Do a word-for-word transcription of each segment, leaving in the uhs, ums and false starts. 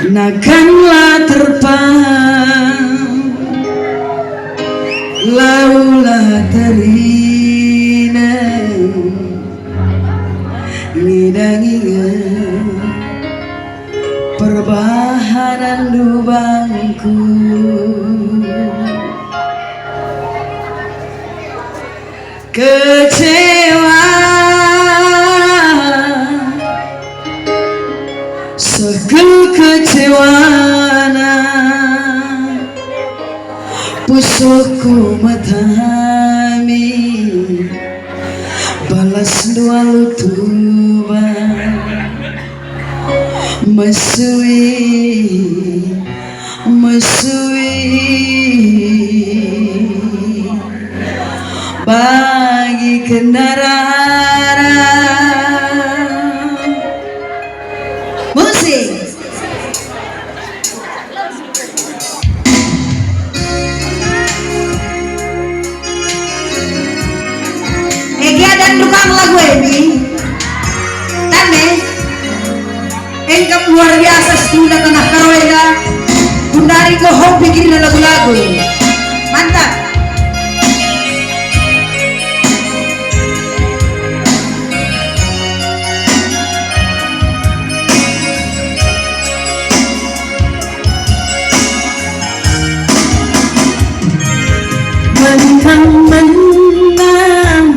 Nakanlah terpang, laulah terina, ngidah-ngidah perbahanan lubangku. Kecewa, seh kecewana, pusuhku metami, balasndu alu tuba. Mesui, mesui, bagi kendaraan. Musik. Egi adan tukang lagu emi. Tane. Engkam luar biasa, setuna tengah karo enda. Gundari ko hobi gina lagu-lagu. Mantap. Mentang-mentang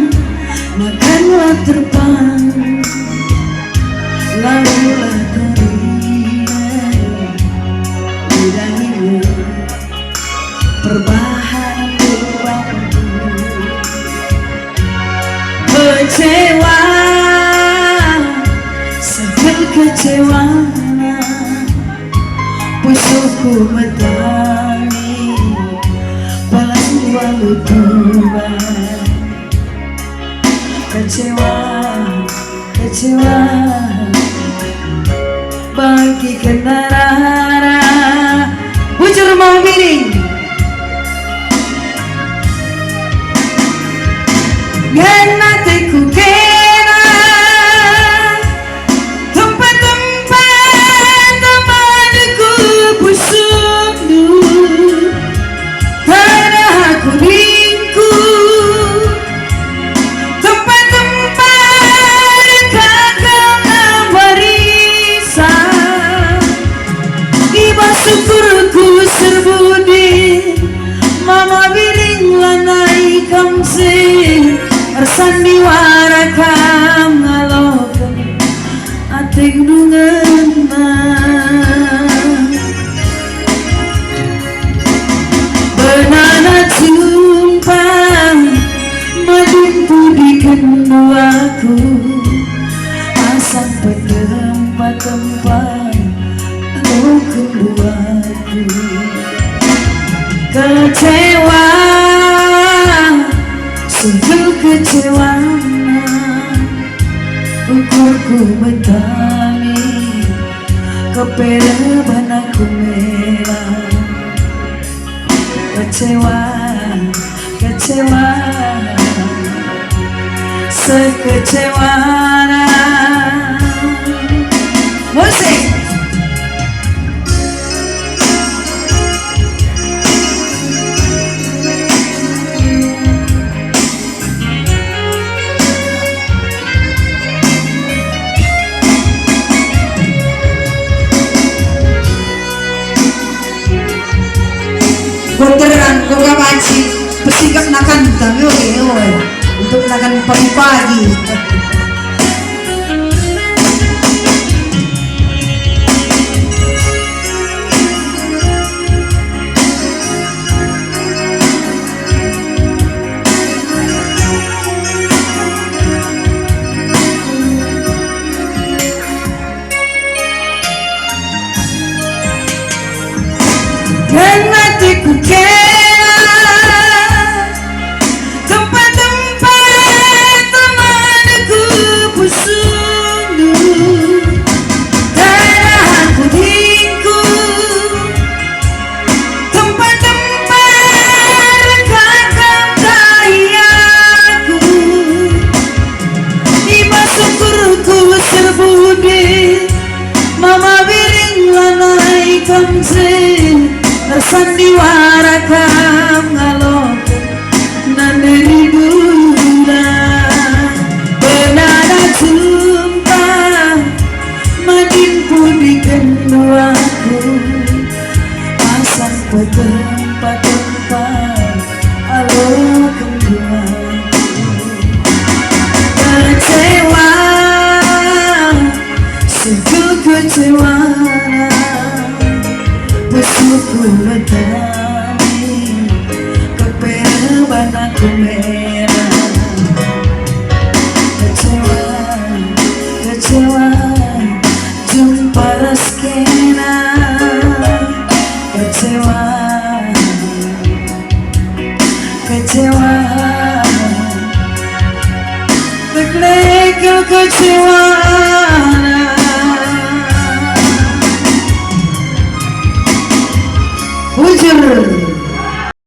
makanlah terpang, lalulah terina, udahilah perbahan waktu. Kecewa, seh kecewana, pusuhku metami, balasndu alu tuba. Kecewa, kecewa, bagi kendaraan. Bujur mau miring. Ngena ateku kena tempat-tempat temanku pusuhndu. Tanah aku ningku, tempat-tempat kagak nambah risa. Iba syukurku serbudi, mama biring lanai kam si ersandiwara kam ngaloken atendu ngena. Benana jumpa madin pudi kenduaku, asang petempa-tempa alu kenduaku. Kecewa, seh kecewana, ukurku metami, kepeleban aku mela. Kecewa, kecewa, seh kecewana. Musik. Konteran, koga banci, pesigap nakan kami, oke, oke. Untuk nakan pagi-pagi. Dan matiku kena tempat-tempat temanku Sandiwara kam ngaloken nande ribuna. Pernah jumpa madin pudi kenduaku, pasang petempa-tempa aloken duaku. Kecewa, sungguh kecewa, pusuhku letami, kepeban aku me.